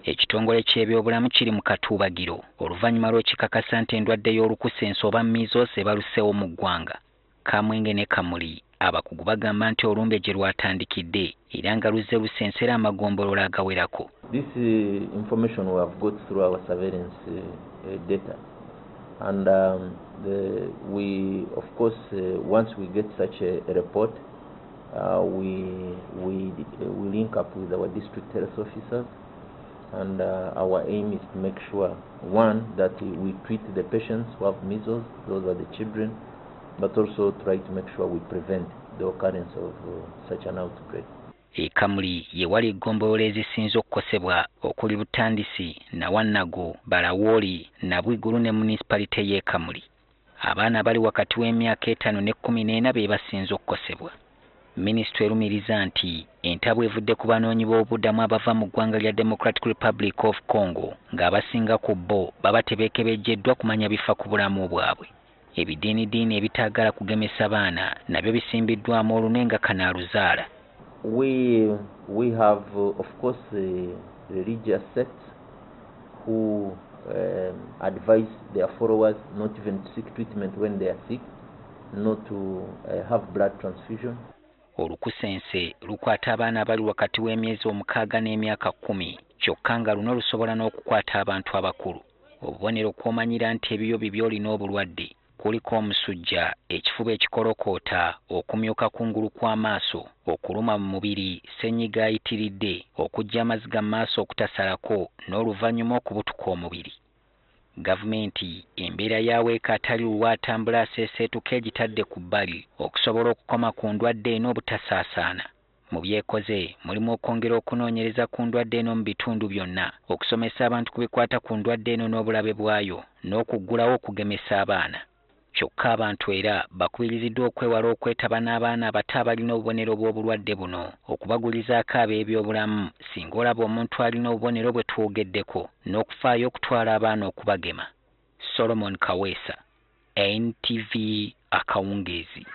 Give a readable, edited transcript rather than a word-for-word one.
Ekitongole ky'ebyobulamu kiri mu katuubagiro oluvannyuma lw'ekikakasa nti endwadde y'olukusense oba measles ebaluseewo mu ggwanga. Kamwenge ne Kamuli abakugu bagamba nti olumbe gye lwatandikidde era nga luzze lusensera amagombolola agawerako. This information we have got through our surveillance data, and we of course once we get such a report, we link up with our district health officers, and our aim is to make sure, one, that we treat the patients who have measles, those are the children, but also try to make sure we prevent the occurrence of such an outbreak. E Kamuli ye wali eggombolola ezisinze okukosebwa okuli Butandisi, Nawannago, Balawooli, Nabwigulu ne munisipalite y'e Kamuli. Abaana abali wakati w'emyaka 5 ne 14 be basinze okukosebwa. Minisitule erumiriza nti entabwe evudde ku banoonyi b'obubudamu abava mu ggwanga lya Democratic Republic of Congo, ng'abasinga ku bo baba tebeekebejjeddwa kumanya bifa ku bulamu bwabwe. Ebidiinidiini ebitaagala kugemesa baana nabyo bisimbiddwamu olunwe nga kanaaluzaala. We have of course religious sects who advise their followers not even to seek treatment when they are sick, not to have blood transfusion. Olukusense lukwata abaana abali wakati w'emyezi 6 n'emyaka 10, kyokka nga luno lusobola n'okukwata abantu abakulu. Obubonero kw'omanyira nti ebiyo bibyo olina obulwadde kuliko omusujja, ekifuba ekikolokoota, okumyuka kungulu kw'amaaso, okuluma mu mubiri, ssenyiga ayitiridde, okuggya amaziga mu maaso okutasalako, n'oluvannyuma okubutuka omubiri. Gavumenti embeera y'aweeka atali lulwa atambula aseeseetuka egitadde ku bbali okusobola okukoma ku ndwadde eno obutasaasaana. Mu byekoze mulimu okwongera okunoonyereza ku ndwadde eno mu bitundu byonna, okusomesa abantu ku bikwata ku ndwadde eno n'obulabe bwayo, n'okuggulawo okugemesa abaana. Kyokka abantu era bakubiriziddwa okwewala okwetaba n'abaana abato abalina obubonero bw'obulwadde buno, okubagulizaako ab'ebyobulamu singa olaba omuntu alina obubonero bwe twogeddeko, n'okufaayo okutwala abaana okubagema. Solomon Kaweesa, NTV akawungeezi.